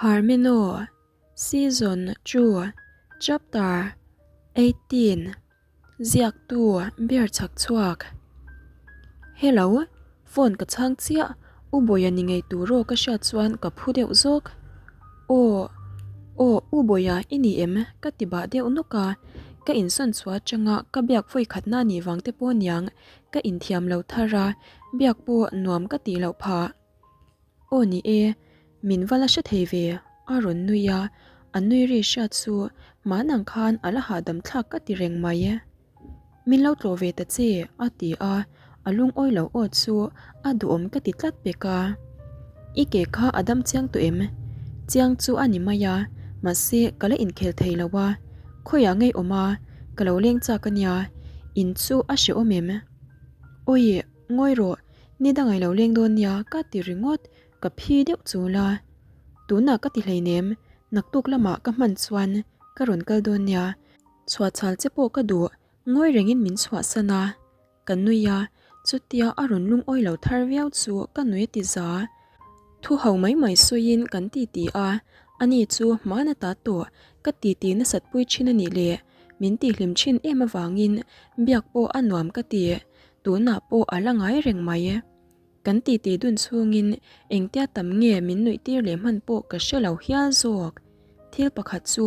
Harmino, Season 2, Chapter 18 Ziaktu ber chhak chhuak. Hello, phone ka chhang chiah, U Bawia ni ngei tur aw ka hriat chuan ka phu deuh zawk. Aw, aw U Bawia i ni em? ka ti bah deuh nawk a, ka insawn chhuah atanga ka biak vawi khatna nih vang te pawh niang ka inthiam lo thar a, biak pawh nuam ka tih loh phah. Aw ni e, min va la hre thei ve, a rawn nui a, a nui ri hriat chu hman ang khan a la hahdam thlak ka ti reng mai. Min lo tlawh ve ta che, a ti a, a lungawi lo aw chu a duhawm ka ti tlat pek a. I ke kha a dam chiang tawh em? Chiang chu a ni mai a, mahse ka la inkhel thei lo a, khawiah ngei awm a, ka lo leng chak a nia, in chu a hrehawm em? Awi, Ngawi rawh, ni dang ai lo leng dawn nia ka ti ringawt, ka phi deuh chul a. Tunah ka ti hleinem, naktuk lamah ka hman chuan ka rawn kal dawn nia. Chhuahchhal che pawh ka duh, ngawi rengin min chhuahsan a. Ka nui a, chutia a rawn lungawi lo thar viau chu ka nui a ti za. Thu ho mai mai sawiin kan ti ti a, ani chu hmana ta tawh ka ti ti nasat pui thin a nih le, min tihhlim thin em avangin biak pawh a nuam ka ti. Tunah pawh a la ngai reng mai. Kan titi dun chhungin engtia tam nge min nuih tir leh hman pawh ka hre lo hial zawk. Thil pakhat chu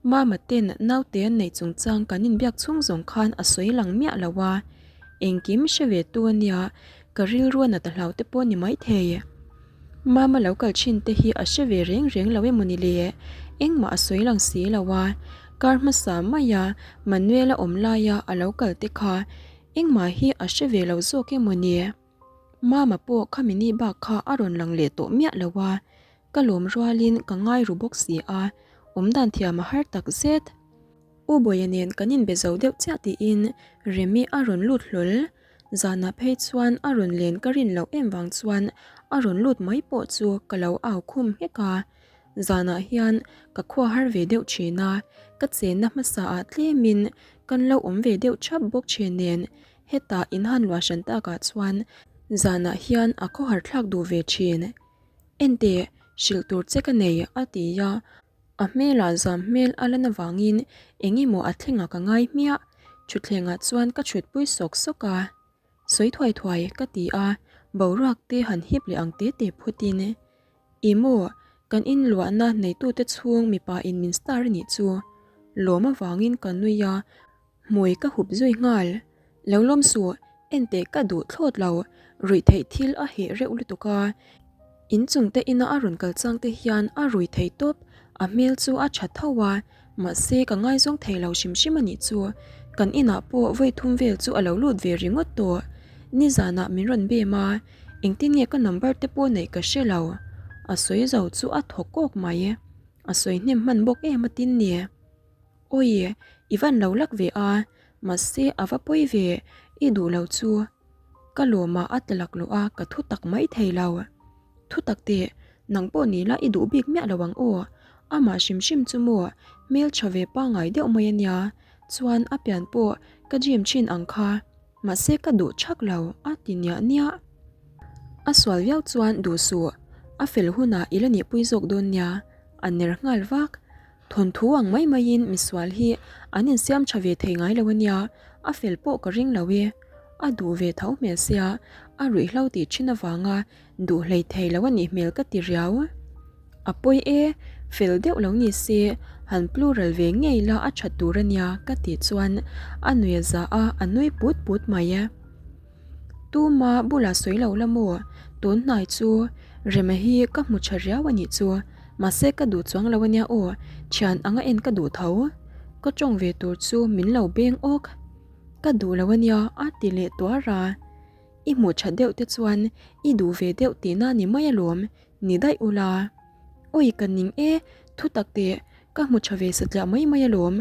Mama ten naute an neih chungchang kan inbiak chhung zawng khan a sawi lang miah lo a, engkim hre ve tu a nia, ka rilru a nat a hlau te pawh ni maithei. Mama lo kal thin te hi a hre ve reng reng lo emaw ni le? Engmah a sawi lang si lo a, kar hmasa maia Manuel-a awm laia a lo kal te kha Engmah hi a hre ve lo zawk emaw ni? Mama pawh khami ni bak kha a rawn lang leh tawh miah lo a, ka lawm rualin ka ngai ru bawk si a, awmdan thiam a har tak zet. U Bawia nen kan inbe zo deuh chiah tiin Remi a rawn lut hlawl. Zanah phei chuan a rawn len ka rin loh em vang chuan a rawn lut mai pawh chu ka lo au khum nghek a. Zanah hian ka khua har ve deuh thin a, ka chenna hmasa ah tlemin kan lo awm ve deuh thap bawk thin nen hetah in han luah hran takah chuan zanah hian a khawhar thlak duh ve thin. Enteh, hrilh tur che ka nei a ti a, a hmelah zam hmel a lan avangin eng emaw a thlengah ka ngai hmiah. Thutthlengah chuan ka chhutpui sawk sawk a. Sawi thuai thuai ka ti a, boruak te han hip leh ang te te phutin. I maw, kan inluahna neitute chhung mipa in min star a nih chu. Lawm avangin ka nui a, hmui ka hup zui nghal. Lo lawm suh, enteh ka duh thlawt lo, ruih theih thil a heh reuh lutuk a. Inchungte ina a rawn kal chang te hian a rui thei tawp, a hmel chu a tha tho a, mahse ka ngaizawng thei lo hrim hrim a nih chu. Kan inah pawh vawi thum vel chu a lo lut ve ringawt tawh. Nizanah min rawn bem a, Engtin nge ka number te pawh neih ka hre lo. A sawi zo chu a thaw kawk mai. A sawi hnem hman bawk em a tin ni. Awi, i van lo lak ve a, mahse a va pawi ve, i duh lo chu. Ka lawmah a tla lak luh a, ka thu tak mai thei lo. Thu tak teh, nang pawh ni la i duh bik miah lo ang aw. Amah hrim hrim chu maw, hmeltha ve pangngai deuh mai a nia. Chuan a pian pawh ka gym thin ang kha. Mahse ka duh thak lo, a ti niah niah. A sual viau chuan duh suh, a fel hunah i la nihpui zawk dawn nia, a ner nghal vak. Thawnthu ang mai maiin misual hi an insiam tha ve thei ngai lo a nia, a fel pawh ka ring lo e. A duh ve tho hmel sia, a ruihhlo tih thin avanga Duh hlei thei lo a nih hmel ka ti riau. A pawi e, fel deuh lo ni se, han plural ve ngei la a tha tur a nia ka tih chuan a nui a za a, a nui put put mai e. Tuma bulah sawi lo la maw, tun hnai chu Rema hi ka hmu tha riau a nih chu, mahse ka duh chuang lo a nia aw, thian anga en ka duh tho. Ka tawng ve tur chu min lo beng awk. Ka duh lo a nia a ti leh tuar a. I hmuh that deuh te chuan i duh ve deuh tihna ni mai alawm, ni daih ula. Awi ka ning e, thu tak teh, ka hmu tha ve satliah mai mai alawm,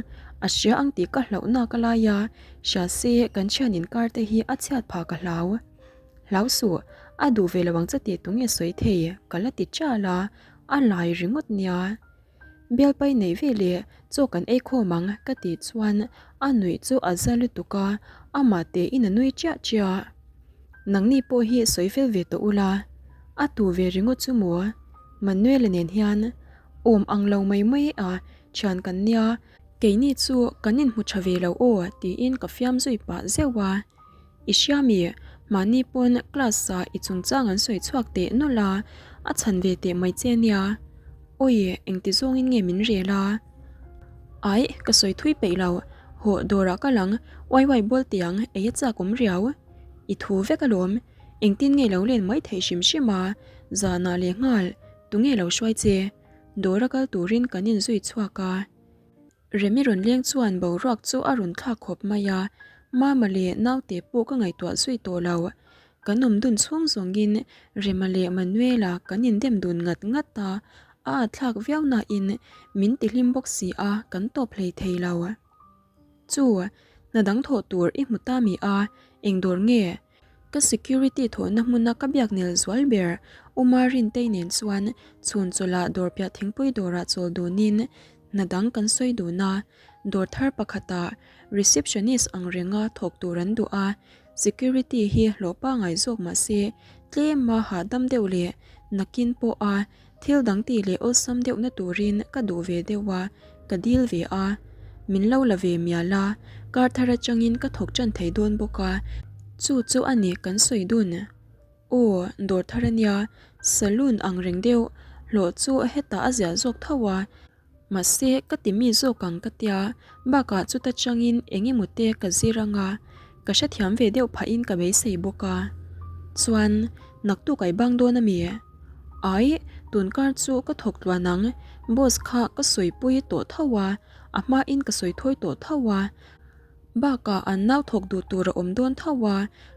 a hria ang tih ka hlauh nak a lai a, hria se kan thian inkar te hi a chhiat phah ka hlau. Hlau suh, a duh ve lo ang che tih tunge sawi thei, ka la ti chial a, a lai ringawt nia. Bialpai neih ve leh chaw kan ei khawm ang ka tih chuan a nuih chu a za lutuk a, amah tein a nui chiah chiah. Nangni pawh hi sawi fel ve tawh ula, a tu ve ringawt chu maw? Manuel-a nen hian. Awm ang lo mai mai a, thian kan nia, keini chu kan inhmu tha ve lo aw tiin ka fiam zui pah zeuh a. I hria mi, mahni pawn class ah i chungchang an sawi chhuak teh nawlh a, a chhan ve teh mai che nia. Awi, engti zawngin nge min rel a? Aih, ka sawi thui peih lo, hawh dawrah ka lang, uai uai bawl tiang ei a chak awm riau. I thu vek alawm, engtin nge lo len mai theih hrim hrim a, zanah leh nghal, tunge lo hruai che? Dawra kal turin kan inzui chhuak a. Remi rawn leng chuan boruak chu a rawn thlak khawp mai a, Mama leh naute pawh ka ngaihtuah zui tawh lo. Kan awm dun chhung zawngin Rema leh Manuela kan indem dun ngat ngat a, a atthlak viau nain min tihlim bawk si a, kan tawp hlei thei lo. Chu, hna dang thawh tur i hmu ta mi a, eng dawr nge? Ka security thawhna hmuna ka biak nel zual ber Uma Rintei nen chuan chhun chawlhah dawr piah thingpui dawrah chawl dunin hna dang kan sawi dun a, dawr thar pakhatah receptionist ang renga thawk tur an duh a, security hi hlawh pangai zawk mah se tlema hahdam deuh leh nakin pawha Thil dang tih leh awlsam deuhna turin ka duh ve deuh a, ka dil ve a. Min lo la ve mial a, kar thar atangin ka thawk tan thei dawn bawk a, chu chu a ni kan sawi dun. Aw, dawr thar a nia, saloon ang reng deuh, hlawh chu hetah a ziah zawk tho a, Mahse, ka ti mi zawk ang ka tia, bakah chuta changin eng emaw te ka zir anga, ka hrethiam ve deuh phahin ka beisei bawk a. Chuan, naktuk ai bang dawn a mi? Ai, tunkar chu ka thawk tluan ang, boss kha ka sawipui tawh tho a, a hmain ka sawi thawi tawh tho a, bakah an nau thawk duh tur a awm dawn tho a,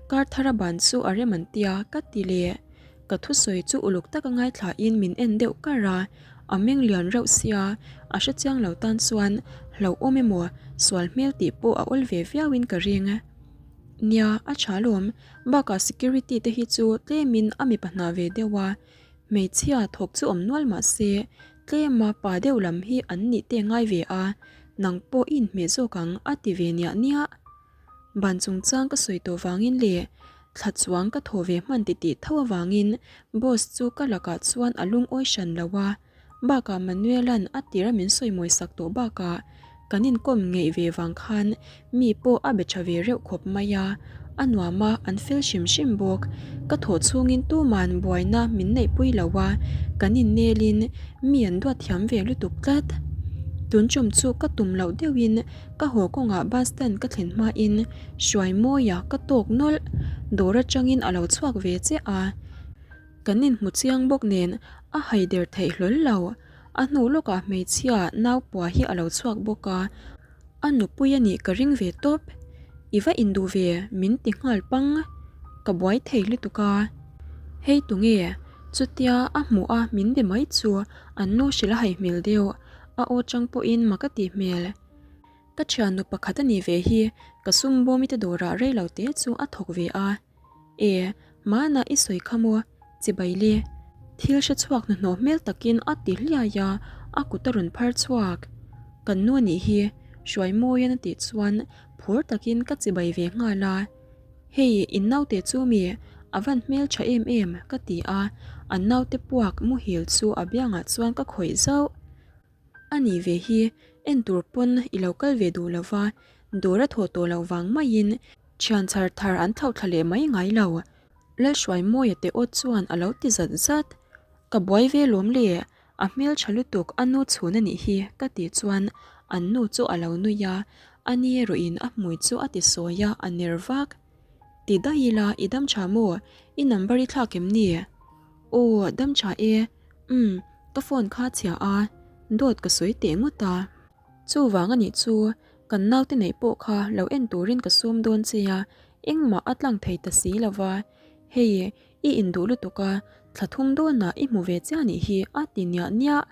kar thara ban chu a rem an tia ka ti leh. Ka thusawi chu uluk taka ngaithlain min en deuh kar a, a meng lian reuh sia, a hrechiang lo tan chuan hlauhawm emaw sual hmel tih pawh a awl ve viauin ka ring. Nia, a tha lawm, bakah security te hi chu tlemin a mipa hna ve deuh a, hmeichhia thawk chu awm nual mah se tlema pa deuh lam hi an nih te ngai ve a, nang pawh i inhmeh zawk ang a ti ve niah niah. Ban chungchang ka sawi tawh vangin leh thla chuang ka thaw ve hman titih tho avangin boss chu ka lakah chuan a lungawi hran lo a, bakah Manuela'n a tira min sawi mawi sak tawh bakah kan inkawm ngeih ve vang khan mi pawh a be tha ve reuh khawp mai a, a nuam a, an fel hrim hrim bawk. Ka thawh chhungin tuman buaina min neihpui lo a, kan innelin mi an duat thiam ve lutuk tlat. Tun chum chu ka tum loh deuhin Ka haw kawngah bus stand ka thlen hmain Hruaimawia ka tawk nawlh. Dawr atangin a lo chhuak ve che a. Kan inhmu chiang bawk nen a hai der theih hlawl lo. A hnu lawkah hmeichhia naupua hi a lo chhuak bawk a, a nupui a nih ka ring ve tawp. I va induh ve min ti nghal pang. Ka buai thei lutuk a. Hei tunge? Chutia a hmuh a min be mai chu an nu hrilh a hai hmel deuh. A aw chang pawhin mak a tih hmel. Ka thiannu pakhat a nih ve hi, ka sum bawm i te dawrah rei lo te chu a thawk ve a. E, hmanah i sawi kha maw, chibai le. Thil hre chhuak hnahnawh hmel takin a ti hliai a, a kut a rawn phar chhuak. Kan nu a nih hi, Hruaimawian a tih chuan phur takin ka chibai ve nghal a. Hei, in naute chu mi, a van hmel tha em em, ka ti a, an naute puak muhil chu a biangah chuan ka khawih zauh. A nih ve hi, en tur pawn i lo kal ve duh lo va, dawr a thawh tawh loh vang maiin thian chhar thar an thlauh thla leh mai ngai lo. Lalhruaimawia te aw chuan a lo ti zat zat. Ka buai ve lawm le, A hmel tha lutuk a nu chhun a nih hi ka tih chuan an nu chu a lo nui a, a ni erawhin a hmui chu a ti sawi a, a ner vak. Ti daih ila i dam tha maw? I number i thlak em ni? Aw, dam tha e. Umm, ka phone kha chhia a, dawt ka sawi teh ngawt a. Chuvang a nih chu, kan naute neih pawh kha lo en turin ka sawm dawn che a, engmah a tlang thei ta si lova. Hei, I induh lutuk a, thla thum dawnah i hmu ve chiah nih hi a ti niah niah.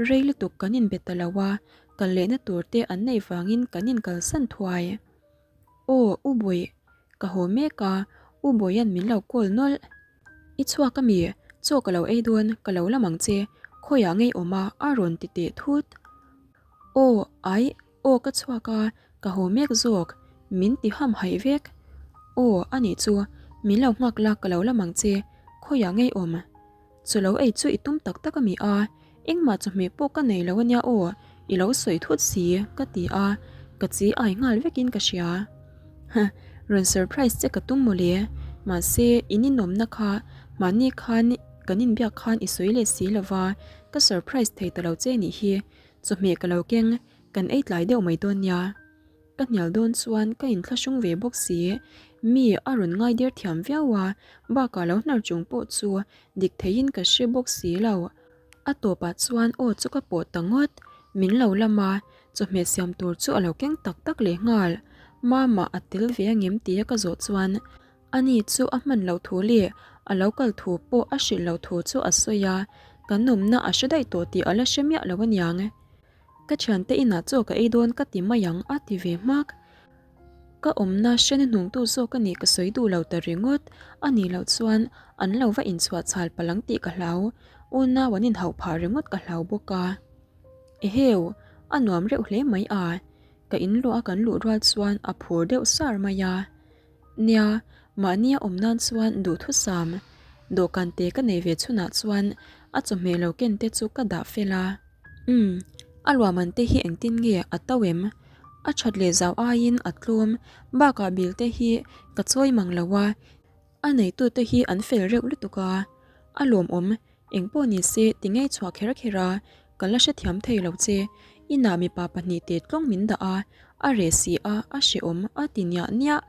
Rei lutuk kan inbe ta lo a, kal lehna tur te an neih vangin kan inkalsan thuai. Aw, U Bawih, ka haw mek a, U Bawiha'n min lo call nawlh. I chhuak a mi? Chaw ka lo ei dawn, ka lo lam ang che, khawiah ngei awm a a rawn ti teh thut. Aw, aih, Aw ka chhuak a, ka haw mek zawk, min ti ham haih vek. Aw a nih chu, min lo nghak la ka lo lam ang che, khawiah ngei awm? Chu lo ei chu i tum tak tak a mi a, Engmah chawhmeh pawh ka nei lo ania aw, i lo sawi thut si ka ti a, ka chi ai nghal vekin ka hria. Huh, rawn surprise che ka tum mawle, mahse in inawmna kha mahni khan kan inbiak khan i sawi leh si lova, ka surprise thei ta lo che nih hi, chawhmeh ka lo keng, kan ei tlai deuh mai dawn nia. Ka hnial dawn chuan ka inthlahrung ve bawk si, mi a rawn ngai der thiam viau a, bakah lo hnar chung pawh chu dik theiin ka hre bawk si lo. A tawpah chuan aw chu ka pawh ta ngawt, min lo lam a, chawhmeh siam tur chu a lo keng tak tak leh nghal. Mama a tel ve angem tia ka zawh chuan ani chu a hman loh thu leh a lo kal thu pawh a hrilh loh thu chu a sawi a, kan awmna a hre daih tawh tih a la hre miah lo aniang. Ka thiante inah chaw ka ei dawn ka ti mai ang a ti ve hmak. Ka awmna hrena hnungtu zawk a nih ka sawi duh lo ta ringawt. A nih loh chuan an lo va inchhuah chhal palh ang tih ka hlau. Unau an inhauh phah ringawt ka hlau bawk a. Eheu, a nuam reuh hle mai a. Ka inluah a kan luh rual chuan a phur deuh sar mai a. Nia, mahni a awm nan chuan duhthusam dawhkan te ka nei ve chhunah chuan a chawhmeh lo ken te chu ka dah fel a. Umm, a luahman te hi engtin nge a to em? A that leh zau aiin a tlawm, bakah bil te hi ka chawi mang lo a, a neitu te hi an fel reuh lutuk a, a lawmawm engpawh ni se ti ngei chhuah kher kher a, ka la hrethiam thei lo che, inah mipa pahnihte tlawng min dah a, a reh si a, a hrehawm a ti niah niah,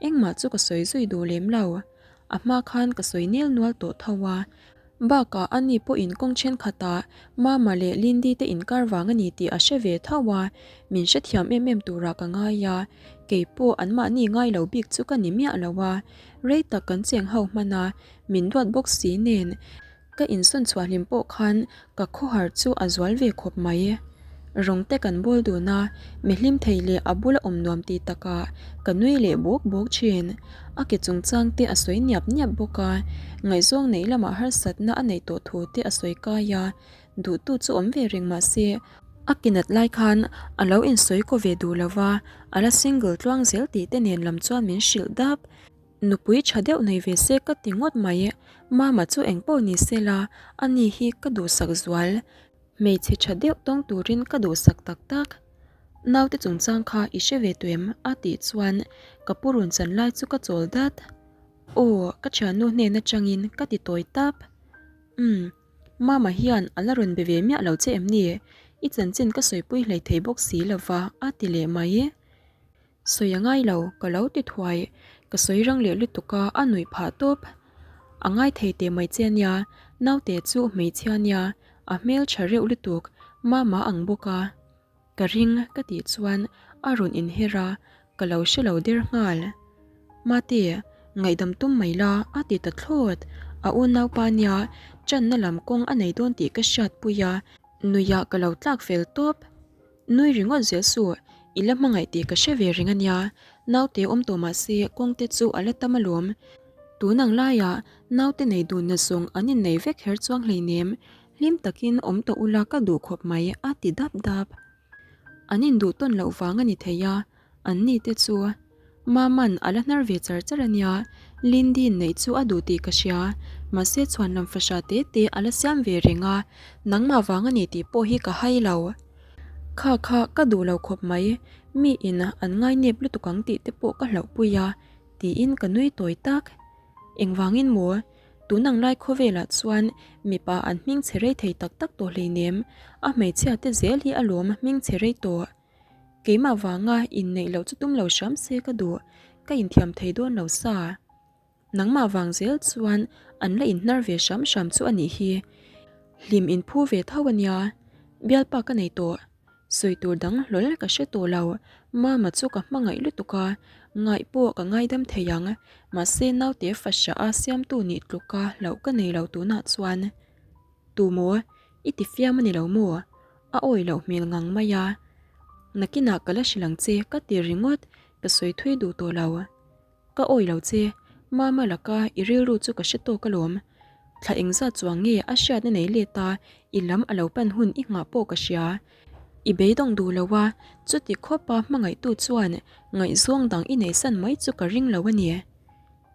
engmah chu ka sawi zui duh lem lo, a hma khan ka sawi nel nual tawh tho a, Bakah ani pawhin kawng thenkhatah Mama leh Lindy te inkar vang a ni tih a hre ve tho a, min hrethiam em em turah ka ngai a, kei pawh anmahni ngai lo bik chu ka ni miah lo a, rei tak kan cheng ho hman a, min duat bawk si nen ka insawn chhuah hlim pawh khan Ka khawhar chu a zual ve khawp mai. Rawng te kan bawl dun a, mi hlim thei leh a bula awm nuam ti takah ka nui leh bawk bawk thin. A ke chungchang te a sawi niap niap bawk a, ngaihzawng neih lamah harsatna a neih tawh thu te a sawi kai a, duhtu chu awm ve reng mah se, a ke nat lai khan a lo insawi kaw ve duh lo va, a la single tluang zel tih te nen lam chuan min hrilh dap. Nupui tha deuh nei ve se ka ti ngawt mai, Mama chu engpawh ni se la, ani hi ka duhsak zual. Hmeichhe tha deuh tawng turin ka duhsak tak tak. Naute chungchang kha i hre ve tawh em? a tih chuan ka pu run chan lai chu ka chawl dat. Aw, ka thiannu hnen atangin ka ti tawi tap. Umm, Mama hian a la rawn be ve miah lo che em ni? I chanchin ka sawipui hleithei bawk si lova a ti leh mai. Sawi a ngai lo, ka lo ti thuai. Ka sawi rang leh lutuk a, a nuih phah tawp. A ngai thei teh mai che ania, naute chu hmeichhia ania, a hmel tha reuh lutuk, mama ang bawk a. Ka ring ka tih chuan a rawn inher a, ka lo hre lo der nghal. Mate, ngaihdam tum mai la, a ti ta thlawt. A unaupa nia, channa lam kawng a nei dawn tih ka hriatpui a, nuihah ka lo tlak fel tawp. Nui ringawt zel suh, i la hmangaih tih ka hre ve reng a nia, naute awm tawh mah se kawng te chu a la tam alawm. Tun ang laiah naute nei dun na zawng an innei vek her chuang hleinem, hlim takin awm tawh ula ka duh khawp mai a ti dap dap. An induh tawn loh vang a ni thei a, An ni te chu Maman a la hnar ve char char a nia, Lindy neih chu a duh tih ka hria, mahse chhuanlam fahra te te a la siam ve reng a, nangmah vang a ni tih pawh hi ka hai lo. Kha kha ka duh lo khawp mai, mi in an ngai nep lutuk ang tih te pawh ka hlauhpui a, tiin ka nui tawi tak. Engvangin maw? Tun ang lai khawvelah chuan mipa an hming chhe rei thei tak tak tawh hleinem, a hmeichhia te zel hi alawm hming chhe rei tawh. Keimah vanga inneih loh chu tum lo hram se ka duh, ka inthiam thei dawn lo sa. Nangmah vang zel chuan an la inhnar ve hram hram chu a nih hi. Hlim inphu ve tho a nia, bialpa ka nei tawh. Sawi tur dang hlawl ka hre tawh lo, Mama chu ka hmangaih lutuk a, ngaih pawh ka ngaidam thei ang, mahse naute fahriah a siamtu nih tluka hlauh ka nei lo tunah chuan. Tu maw? I ti fiam a ni lo maw? A awi loh hmel ngang mai a. Nakinah ka la hrilh ang che ka ti ringawt, ka sawi thui duh tawh lo. Ka awi lo che, Mama laka i rilru chu ka hre tawk alawm. Thla engzat chuang nge a hriatna nei let a, i lam a lo pan hun i nghah pawh ka hria. I beidawng duh lo a, chuti khawpa hmangaihtu chuan ngaihzawng dang i neihsan mai chu ka ring lo a ni.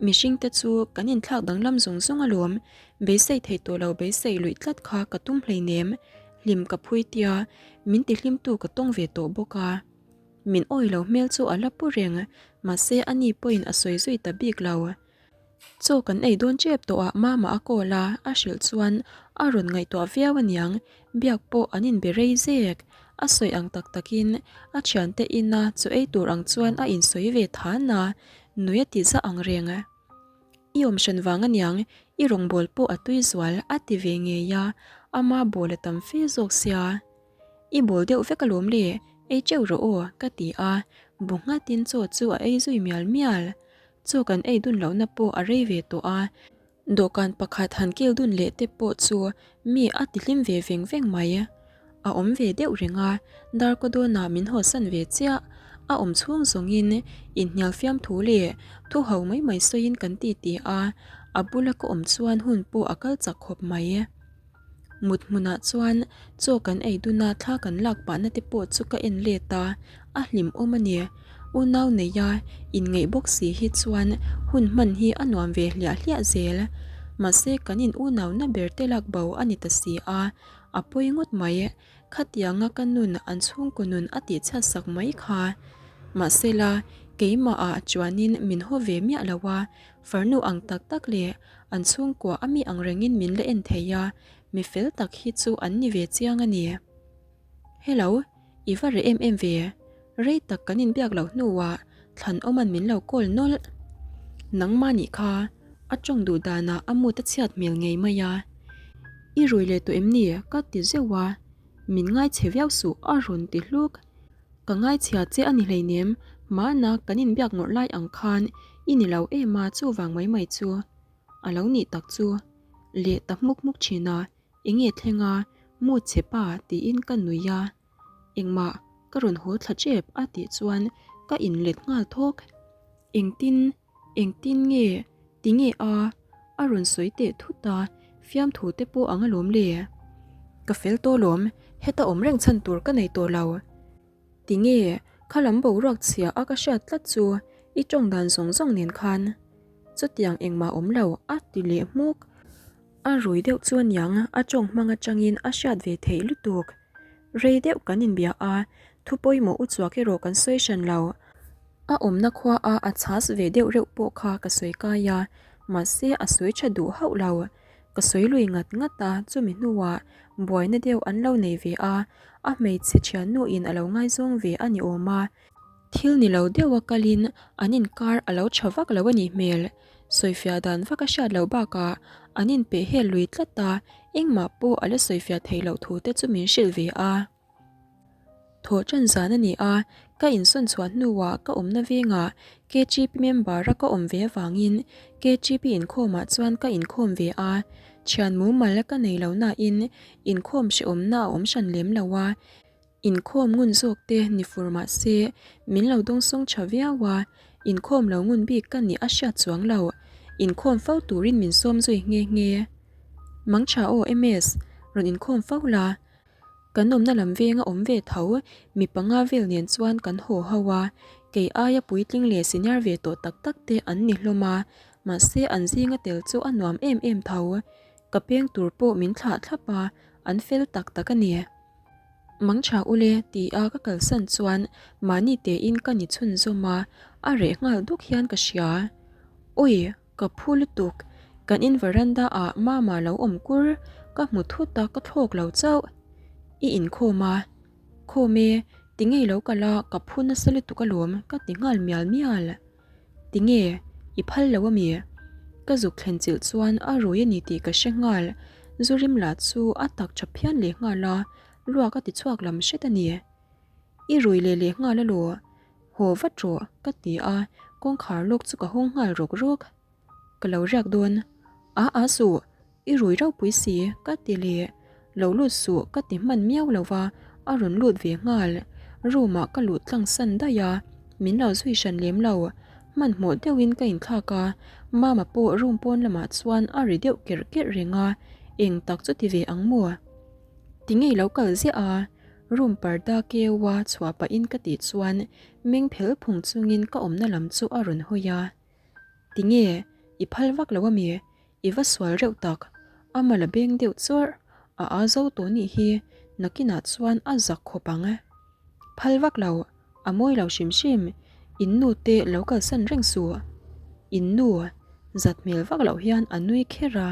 Mihring te chu kan inthlak danglam zung zung alawm, beisei thei tawh lo beisei luih tlat kha ka tum hleinem. Hlim ka phui tia, min tihlimtu ka tawng ve tawh bawk a. Min awi lo hmel chu a la pu reng, mahse ani pawhin a sawi zui ta bik lo. Chaw kan ei dawn tep tawh ah Mama a call a, a hrilh chuan a rawn ngaihtuah viau aniang, biak pawh an inbe rei zek. A sawi ang tak takin a thiante ina chaw ei tur ang chuan a insawi ve than a, nui a ti zah ang reng. I awm hran vang aniang, i rawngbâwl pawh a tui zual a ti ve ngei a, ama bawl a tam fe zawk sia. I bawl deuh vek alawm le, ei teuh rawh aw, ka ti a, bu nghatin chaw chu a ei zui mial mial. Chaw kan ei dun lohna pawh a rei ve tawh a, dawhkan pakhat han kil dun leh te pawh chu mi a ti hlim ve veng veng mai. A awm ve deuh reng a, darkaw dawnah min hawsan ve chiah. A awm chhung zawngin inhnial fiamthu leh thu ho mai mai sawiin kan ti ti a, a bula ka awm chuan hun pawh a kal chak khawp mai. Mut hmunah chuan chaw kan ei dun a, thla kan lak pahna te pawh chu ka en let a, a hlimawm a ni. Unau neia inngeih bawk si hi chuan hun hman hi a nuam ve hliah hliah zel. Mahse kan in unauna ber te lak bo a ni ta si a, a pawi ngawt mai. Khatianga ka nun an chhungkaw nun a tih chhiat sak mai kha. Mahsela keimahah chuanin min haw ve miah lo a, Farnu ang tak tak leh an chhungkua a mi ang rengin min la en thei a, mi fel tak hi chu an ni ve chiang a ni. Hello, i va reh em em ve? Rei tak kan inbiak loh hnuah Thlanawma'n min lo call nawlh. Nangmah nih kha, a tawng duh danah a mood a chhiat hmel ngei mai a. I rui leh tawh em ni? ka ti zeuh a. Min ngaichhe viau suh a rawn ti hluk. Ka ngaichhia che a ni hleinem, hmana kan inbiak ngawrh lai ang khan i ni lo em a chuvang mai mai chu a lo nih tak chu. Leh ta hmuk hmuk thin a, enge thleng a, mu che pa tiin ka nui a. Engmah ka rawn haw thla tep a tih chuan ka inlet nghal thawk. Engtin Engtin nge? Tinge a? A rawn sawi teh thut a, fiamthu te pawh ang alawm le. Ka fel tawh lawm, heta awm reng chhan tur ka nei tawh lo. Tinge? Kha lam boruak chhia a ka hriat tlat chu i tawng dan zawng zawng nen khan. Chutiang engmah awm lo a ti leh hmuk. A rui deuh chu aniang a tawng hmang atangin a hriat ve theih lutuk. Rei deuh kan inbia a, thu pawimawh uchuak erawh kan sawi hran lo. A awmna khua a a chhas ve deuh reuh pawh kha ka sawi kai a, mahse a sawi tha duh hauh lo. Ka sawi lui ngat ngat a, chumi hnuah buaina deuh an lo nei ve a, a hmeichhe thiannu in a lo ngaizawng ve a ni awm a. Thil ni lo deuha kalin an inkar a lo tha vak lo a nih hmel. Sawifiah dan vak a hriat loh bakah an inpeh hel lui tlat a, engmah pawh a la sawifiah theih loh thu te chu min hrilh ve a. Thawh ṭan zan a ni a, ka insawn chhuah hnuah ka awmna vengah KGP member-a ka awm ve avangin KGP inkhawmah chuan ka inkhawm ve a, thian mumal ka nei lo nain inkhawm hrehawmna a awm hran lem lo a, inkhawm ngun zawk te ni fur mah se min lo dawngsawng ṭha viau a, inkhawm lo ngun bik ka nih a hriat chuang lo, inkhawm fo turin min sawm zui nghe nghe. Mangṭha aw MS, rawn inkhawm fo la. Kan awmna lam venga awm ve tho mi panga vel nen chuan kan haw ho a, kei aia puitling leh senior ve tawh tak tak te an ni hlawm a, mahse an zinga tel chu a nuam em em tho. Ka peng tur pawh min thlah thlap a, an fel tak tak a ni. Mangtha ule ti a ka kalsan chuan mahni tein ka ni chhunzawm a, a reh nghal duk hian ka hria. Awi! Ka phu lutuk, kan in veranda ah Mama lo awm kur, ka hmu thut a ka thlawk lo chauh. I inkhawm a, khawm e, tinge i lo kal a ka phu nasa lutuk alawm ka ti nghal mial mial. Tinge, i phal lo ami? Ka zuk thlen chilh chuan a rui a ni tih ka hre nghal, zu rim lah chu a tak tha phian leh nghal a, luak a ti chhuak lam hret a ni. I rui leh leh nghal alaw? Haw vat rawh, ka ti a, kawngkhar lawk chu ka hawng nghal rawk rawk. Ka lo riak dawn. A a suh, i rui ropui si, ka ti leh. Lo lut suh, ka ti hman miau lo va, a rawn lut ve nghal. Room ah ka luh tlang san daih a, min lo zui hran lem lo. Hmanhmawh deuhin ka inthlak a, Mama pawh room pawn lamah chuan a ri deuh kerh kerh reng a, eng tak chu ti ve ang maw? Ti ngei lo kal ziah a. Room parda keua chhuah pahin ka tih chuan meng phel phung chungin ka awmna lam chu a rawn hawi a. Tinge, i phal vak lo ami? I va sual reuh tak. A mal a beng deuh chawrh. A aa zo tawh nih hi. Nakinah chuan a zak khawp ang. Phal vak lo, a mawi lo hrim hrim, in nu te lo kalsan reng suh. In nu, zat hmel vak loh hian a nui kher a.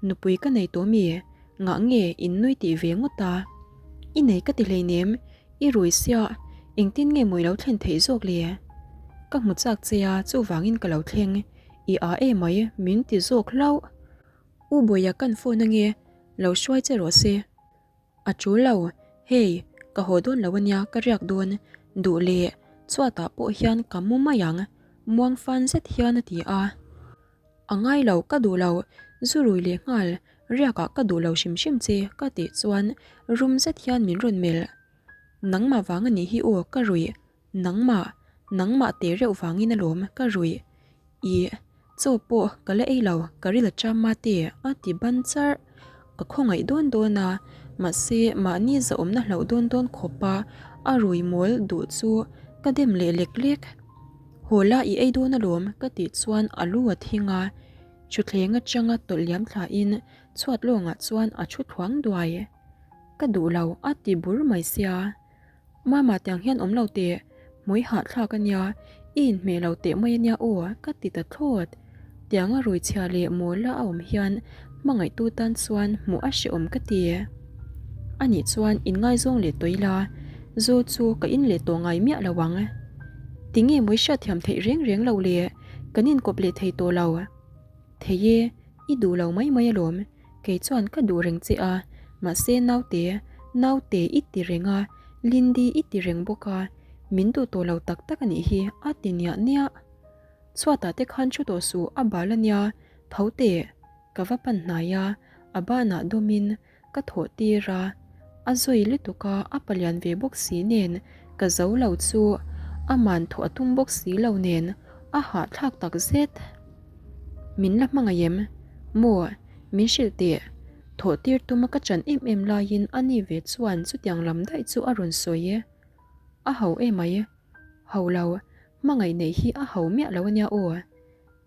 Nupui ka nei tawh mi? Ngah nge in nui tih ve ngawt a? I nei ka ti hleinem, i rui sia, engtin nge mawi lo thlen theih zawk le? Ka hmu chak che a, chuvangin ka lo thleng, i a emai min ti zawk hlauh. U Bawia kan phone ange, lo hruai che rawh se. A tul lo, hei, ka haw dawn lo ania ka riak dawn, duh leh chhuatah pawh hian ka mu mai ang, muang fan zet hian a ti a. A ngai lo, ka duh lo, zu rui leh nghal, riakah ka duh lo hrim hrim che ka tih chuan rum zet hian min rawn melh. Nangmah vang a nih hi aw ka ruih, Nangmah, nangmah teh reuh vangin alawm ka ruih. Ih, chaw pawh ka la ei lo, ka ril a cham a te a ti ban charh. Ka khawngaih dawn dawn a, mahse mahni zahawmna hlauh dawn dawn khawpa a rui mawl duh chu ka dem leh lek lek. Haw la i ei dawn alawm ka tih chuan a lu a thing a, thutthleng atanga tawlh liam thlain chhuat lawngah chuan a thu thluang duai. Ka duh lo a ti bur mai sia. Mama tiang hian awm lo teh, hmui hahthlak a nia, i inhmeh lo teh mai a nia aw ka ti ta thlawt. Tianga rui chhia leh mawla a awm hian hmangaihtu tan chuan hmuh a hrehawm ka ti. Anih chuan inngaizawng leh tawh ila, zu chu ka in leh tawh ngai miah lo ang. Tinge mawi hriatthiam theih reng reng lo le, kan inkawp leh thei tawh lo. Thei e, i duh lo mai mai alawm. Kei chuan ka duh reng che a, mahse naute, naute i ti reng a, Lindy i ti reng bawk a, min duh tawh lo tak tak a nih hi a ti niah niah. Chhuatah te khan thu tawh suh a bal a nia, tho teh, ka va pan hnai a, a banah dawmin ka thawh tir a, a zawi lutuk a, a palian ve bawk si nen ka zo lo chu aman thawh a tum bawk si lo nen a hahthlak tak zet. Min la hmangaih em? Maw? Min hrilh teh. Thawh tir tuma ka chan em em laiin a ni ve chuan chutiang lam daih chu a rawn sawi e. A ho emai. Ho lo, hmangaih neih hi a ho miah lo ania aw.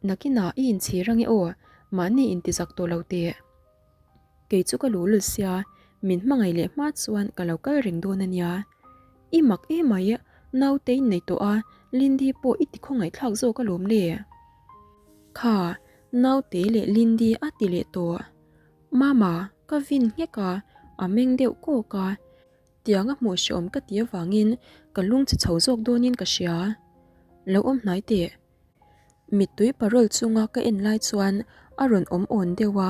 Nakinah i inchhir ange aw, mahni intizak tawh lo teh. Kei chu ka luhlul sia, min hmangaih leh hma chuan ka lo kal reng dawn a nia. I mak emai, naute in nei tawh a, Lindy pawh i ti khawngaihthlak zawk alawm le. Kha, naute leh Lindy a ti leh tawh. Mama, ka vin nghek a, a meng deuh kawk a. Tiang a hmuh hreawm ka ti avangin ka lungchhe chho zawk dawnin ka hria. Lo awm hnai teh. Mittui parol chunga ka en lai chuan a rawn awm awn deuh a,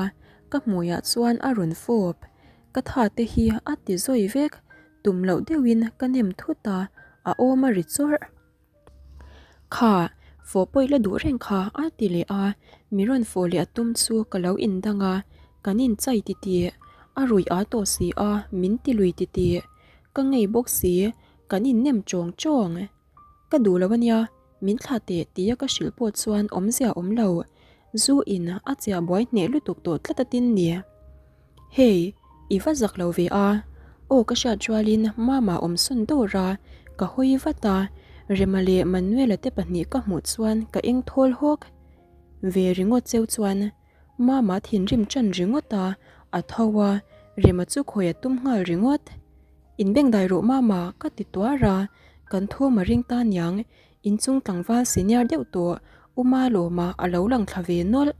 ka hmuiah chuan a rawn fawp. Ka tha te hi a ti zawi vek, tum loh deuhin ka nem thut a, a awm a ri chawrh. Kha, fawh pawh i la duh reng kha a ti leh a, mi rawn fawh leh a tum chu ka lo indang a, kan inchai titih, a rui a tawh si a, min ti lui titih. Ka ngei bawk si, kan innem chawng chawng. Ka duh lo ania, min thlah teh tia ka hrilh pawh chuan awmzia awm lo. Zu in a chiah buai hneh lutuk tawh tlat a tin ni. Hey, i va zak lo ve a. Aw ka hriat rualin Mama awm sawn dawr a, ka hawi vat a, Rema leh Manuela te pahnih ka hmuh chuan ka eng thawl hawk ve ringawt cheu chuan Mama thinrim ṭan ringawt a, a tho a, Rema chu khawi a tum nghal ringawt. Inbengdai rawh Mama ka ti tuar a, kan thawm a ring ta niang, inchung tlangval senior deuh tawh U Malawma a lo lang thla ve nawlh.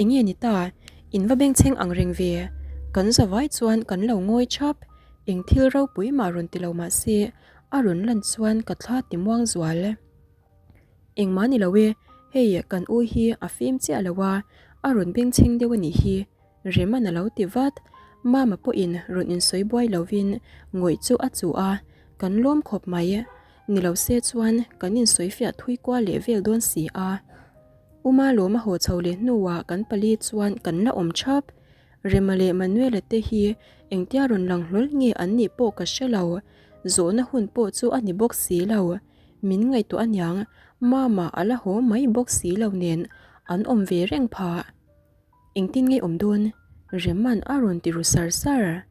Enge ni ta, in va bengchheng ang reng ve, kan zavai chuan kan lo ngawi thap, eng thil ropui mah rawn ti lo mah se a rawn lan chuan ka thla ti muang zual. Engmah ni lo e, hei kan u hi a fim chiah lo a, a rawn bengchheng deuh a nih hi, Reman a lo ti vat. Mama pawhin rawn insawi buai lovin ngawih chu a chuh a, kan lawm khawp mai. Ni lo se chuan kan insawi fiah thui kual leh vel dawn si a. Uma lawm a haw chho leh hnuah kan pali chuan kan la awm thap. Rema leh Manuela te hi engtia rawn lang hlawl nge an nih pawh ka hre lo. Zawhna hun pawh chu a ni bawk si lo. Min ngaihtuah aniang, Mama a la haw mai bawk si lo nen an awm ve reng phah. Engtin nge awm dawn? Reman a rawn ti ru sar sar.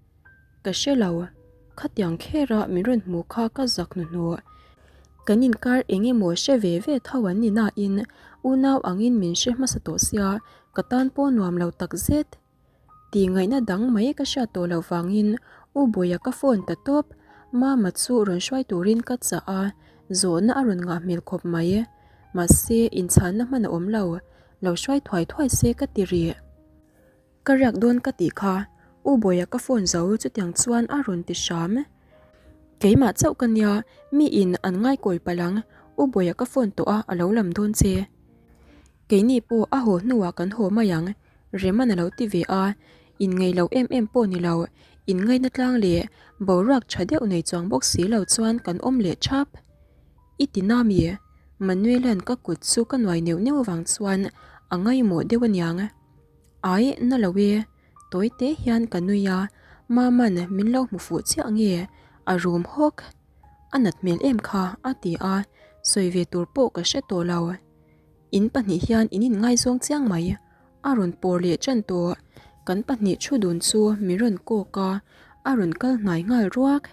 Ka hre lo, khatiang khera min rawn hmuh kha ka zak hnuhnawh. Kan inkar eng emaw hre ve ve tho an ni nain unau angin min hre hmasa tawh sia ka tan pawh nuam lo tak zet. Tih ngaihna dang mai ka hriat tawh loh vangin U Bawia ka phone ta tawp. Mama chu rawn hruai turin ka chah a, zawhna a rawn ngah hmel khawp mai. Mahse, inchhanna hman a awm lo. Lo hruai thuai thuai se ka ti rih. Ka riak dawn ka tih kha, U Bawia ka phone zo chutiang chuan a rawn ti hram. Keimah chauh ka nia, mi in an ngaikawi palh ang, U Bawia ka phone tawh a, a lo lam dawn che. Keini pawh a haw hnuah kan haw mai ang, Reman a lo ti ve a, inngeih lo em em pawh ni lo, inngaihna tlang leh boruak tha deuh nei chuang bawk si lo chuan kan awm leh thap. I ti na mi? Manuela'n ka kut chu ka nuai neuh neuh avang chuan a ngaihmawh deuh aniang. Ai, na lo e, tawi te hian ka nui a, Mama'n min lo hmu fuh chiah nge? A rum hawk. A nat hmel em kha, a ti a, sawi ve tur pawh ka hre tawh lo. In pahnih hian in inngaizawng chiang mai, a rawn pawr leh ṭan tawh. Kan pahnih thu dun chu min rawn kawk a, a rawn kal hnai nghal ruak.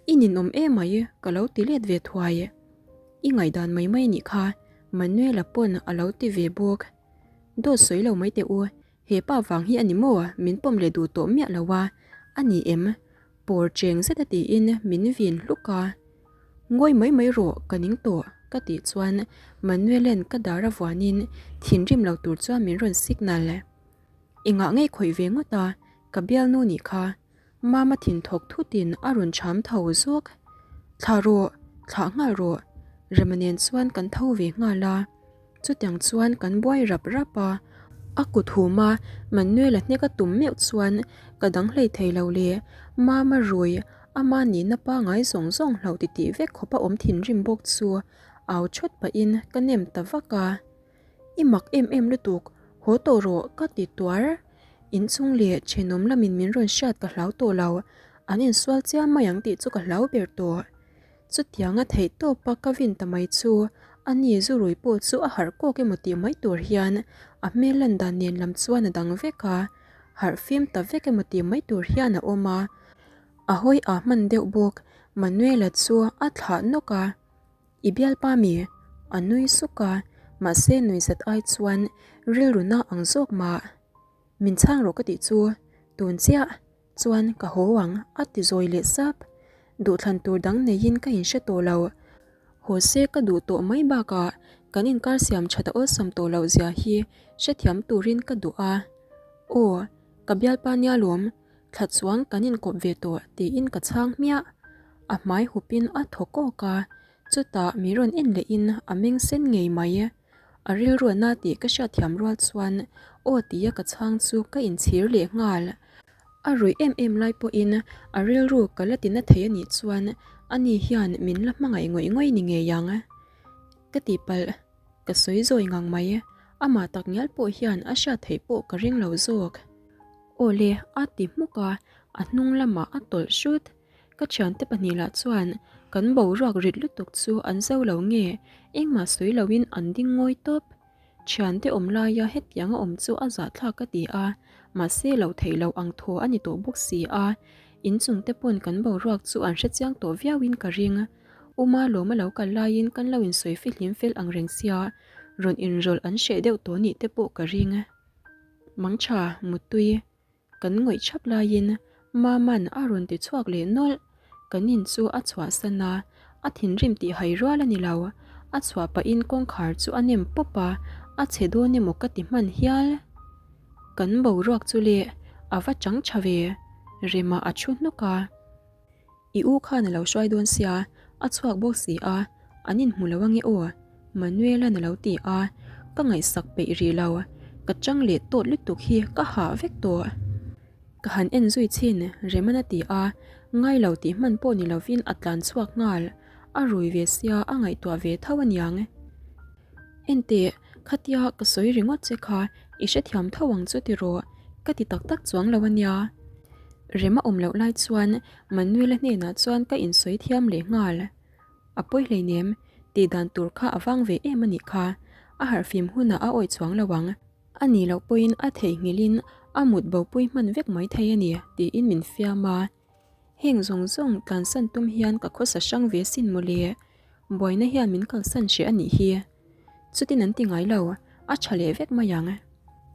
I ninawm emai, ka lo ti let ve thuai. I ngaihdan mai mai nih kha, Manuela pawn a lo ti ve bawk. Dawt sawi lo mai teh u, he pa vang hi a ni maw min pawm leh duh tawh miah lo a, a ni em? Pawr cheng zet a tiin min vin hluk a. Ngawi mai mai rawh ka ning tawh ka tih chuan Manuela'n ka dar a vuanin thinrim lo tur chuan min rawn signal. Engah ngei khawih ve ngawt a, ka bialnu nih kha. Mama thin thawk thutin a rawn cham tho zawk. Thlah rawh, thlah nghal rawh. Rema nen chuan kan tho ve nghal a. Chutiang chuan kan buai rap rap a. A kut hum a, Manuela hnek a tum meuh chuan ka dang hlei thei lo le. Mama rui, ama nihna pangai zawng zawng hlauh titih vek khawp a awm thinrim bawk chu au thawt pahin ka nem ta vak a. I mak em em lutuk, haw tawh rawh ka ti tuar. Inchung leh thenawm lamin min rawn hriat ka hlau tawh lo, an insual chiam mai ang tih chu ka hlau ber tawh. Chutianga theih tawpa ka vin ta mai chu a ni zu rui pawh chu a harh kawk emaw tih mai tur hian a hmel lan dan nen lam chuan a dang vek a, harh fim ta vek emaw tih mai tur hian a awm a. A hawi ah hman deuh bawk, Manuela chu a thlah nawk a. I bialpa mi? A nui suk a, mahse nui zat ai chuan rilru na ang zawk mah. Min chhang rawh ka tih chu, tun chiah chuan ka haw ang a ti zawi leh sap. Duhthlan tur dang neiin ka inhre tawh lo. Haw se ka duh tawh mai bakah kan inkar siam that a awlsam tawh loh zia hi hrethiam turin ka duh a. Aw, ka bialpa nia lawm, Thla chuang kan inkawp ve tawh tiin ka chhang hmiah. A hmai hupin a thaw kawk a, chutah mi rawn en lehin a meng sen ngei mai. A rilruahna tih ka hriatthiam rual chuan aw tia ka chhang chu ka inchhir leh nghal. A ruih em em lai pawhin a rilru ka la tina thei a nih chuan ani hian min la hmangaih ngawih ngawih ni ngei ang. Ka tihpalh, ka sawi zawi ngang mai. Amah takngial pawh hian a hriat theih pawh ka ring lo zawk. Aw le, a ti hmuk a, a hnung lamah a tawlh hrut. Ka thiante pahnih lah chuan kan boruak rit lutuk chu an zo lo nge, engmah sawi loin an ding ngawi tawp. Thiante awm laia hetiang a awm chu a zahthlak ka ti a, mahse loh theih loh ang thaw a ni tawh bawk si a. Inchungte pawn kan boruak chu an hrechiang tawh viauin ka ring. Uma lawm a lo kal laiin kan lo insawi fihlim fel ang reng sia, rawn inrawlh an hreh deuh tawh nih te pawh ka ring. Mangtha, Muttui, kan ngawih thap laiin Maman a rawn ti chhuak leh nawlh. Kan in chu a chhuahsan a, a thinrim tih hai rual a ni lo. A chhuah pahin kawngkhar chu a nem pawp a, a chhe dawn emaw ka ti hman hial. Kan boruak chu le, a va chang tha ve, Rema a thu hnawk a. I u khan a lo hruai dawn sia, a chhuak bawk si a, an inhmu lo ange aw, Manuela'n a lo ti a, ka ngaihsak peih rih lo, ka chang leh tawt lutuk hi ka hah vek tawh. Ka han en zui chhin, Reman a ti a, ngai lo tih hman pawh ni lovin a tlan chhuak nghal, a rui ve sia a ngaihtuah ve tho aniang. Enteh, khatia ka sawi ringawt che kha i hrethiam tho ang chu tiraw? Ka ti tak tak chuang lo ania. Rem a awm loh lai chuan Manuela hnenah chuan ka insawi thiam leh nghal. A pawi hleinem, tih dan tur kha a vang ve em a nih kha. A harhfim hunah a awih chuang lo ang. A nih loh pawhin a theihnghilhin a mut bopui hman vek mai thei a ni, tiin min fiam a. Heng zawng zawng tlansan tum hian ka khawsa hrang ve sin mawle. Buaina hian min kalsan hreh a nih hi. Chutin an ti ngai lo, a tha leh vek mai ang.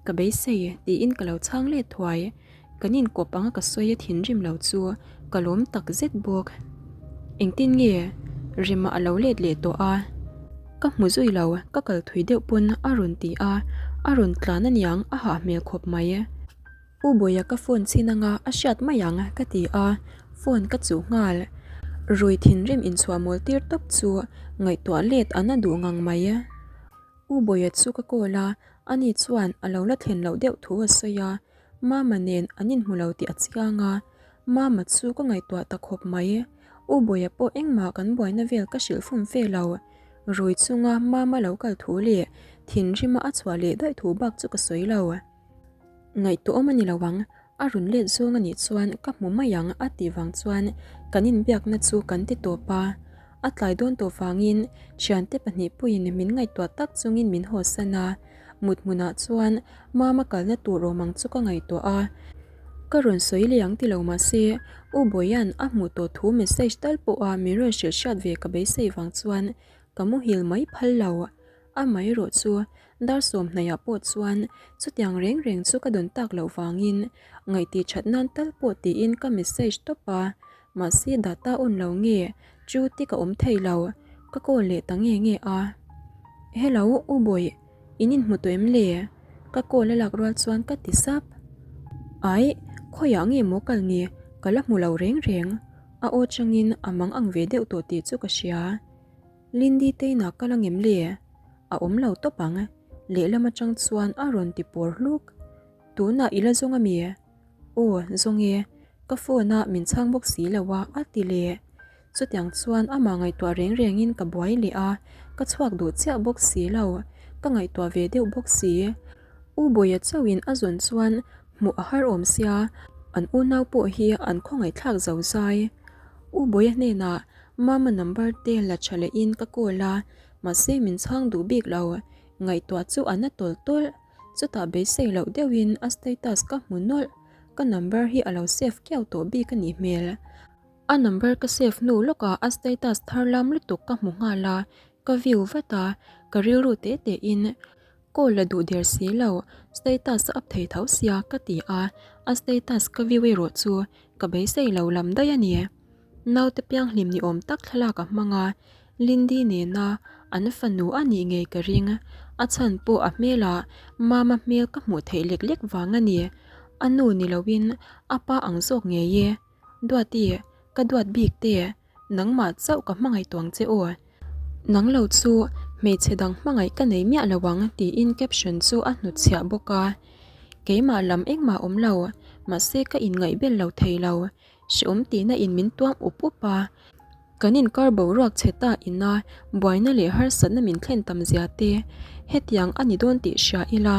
Ka beisei, tiin ka lo chhang let thuai. Kan inkawp anga ka sawi a thinrim lo chu ka lawm tak zet bawk. Engtin nge Rema a lo let leh tawh a? Ka hmu zui lo, ka kal thui deuh pawn a rawn ti a, a rawn tlan aniang a hah hmel khawp mai. U Bawia ka phone chhin anga a hriat mai ang ka ti a, phone ka chuh nghal. Rui thinrim inchhuah mawl tir tawp chu ngaihtuah let an a duh ngang mai. U Bawia chu ka call a, ani chuan a lo la thlen loh deuh thu a sawi a, Mama nen an inhmu lo tih a chiang a, Mama chu ka ngaihtuah ta khawp mai. U Bawia pawh engmah kan buaina vel ka hrilh fum fe lo. Rui chunga Mama lo kal thu leh thinrima a chhuah leh daih thu bak chu ka sawi lo. Ngaihtuahawm a ni lo ang, a rawn let zawng a nih chuan ka hmu mai ang a tih vang chuan kan inbiakna chu kan ti tawp a. A tlai dawn tawh vangin thiante pahnihpuiin min ngaihtuah tak chungin min hawsan a, mut hmunah chuan Mama kalna tur awm ang chu ka ngaihtuah a. Ka rawn sawi leh ang ti lo mahse U Bawia'n a hmuh tawh thu message tal pawha min rawn hrilh hriat ve ka beisei vang chuan ka muhil mai phal lo. Amaherawh chu dar sawmhnaiah pawh chuan chutiang reng reng chu ka dawn tak loh vangin ngaihtih that nan tal pawh tiin ka message tawp a, mahse data on lo nge chu ti ka awm thei lo, ka call leh ta nge nge a. Hello U Bawih, in inhmu tawh em le? Ka call a lak rual chuan ka ti sap. Aih, khawiah nge maw kal ni, ka la hmu lo reng reng. A aw changin a mang ang ve deuh tawh tih chu ka hria. Lindy te inah kal angem le? A awm lo tawp ang, lehlam atang chuan a rawn ti pawr hluk. Tunah i la zawng ami? Aw, zawng e, ka phone a min chhang bawk si lo a, a ti leh. Chutiang chuan amah ngaihtuah reng rengin ka buai leh a, ka chhuak duh chiah bawk si lo, ka ngaihtuah ve deuh bawk si. U Bawia chauhin a zawn chuan hmuh a har awm sia, an unau pawh hi an khawngaihthlak zo zai. U Bawia hnenah Mama number te la tha lehin ka call a, mahse min chhang duh bik lo, ngaihtuah chu a na tawlh tawlh. Chutah beisei loh deuhin a status ka hmu nawlh, ka number hi a lo save kiau tawh bik a nih hmel. A number ka save hnu lawkah a status thar lam lutuk ka hmu nghal a, ka view vat a, ka rilru teh tehin call la duh der si lo, status a up thei tho sia ka ti a, a status ka view erawh chu ka beisei lo lam daih a ni. Naute pianghlim ni awm tak thlalak a hmang a, Lindy nena an fanu a nih ngei ka ring. A chhan pawh a hmelah Mama hmel ka hmuh theih lek lek vang a ni. A nu ni loin a pa ang zawk ngei e. Duati, ka duat bik te, nangmah chauh ka hmangaih tuang che aw. Nang lo chu hmeichhe dang hmangaih ka nei miah lo ang tiin caption chu a hnutchhiah bawk a. Keimah lam engmah awm lo, mahse ka inngaih bel lo thei lo. Hreawm tihna in min tuam up up a, kan inkar boruak chhe ta ina buaina leh harsatna min thlen tam zia te hetiang a ni dawn tih hria ila,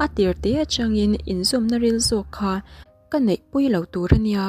a tir te atangin inzawmna ril zawk kha ka neih pui lo tur a nia.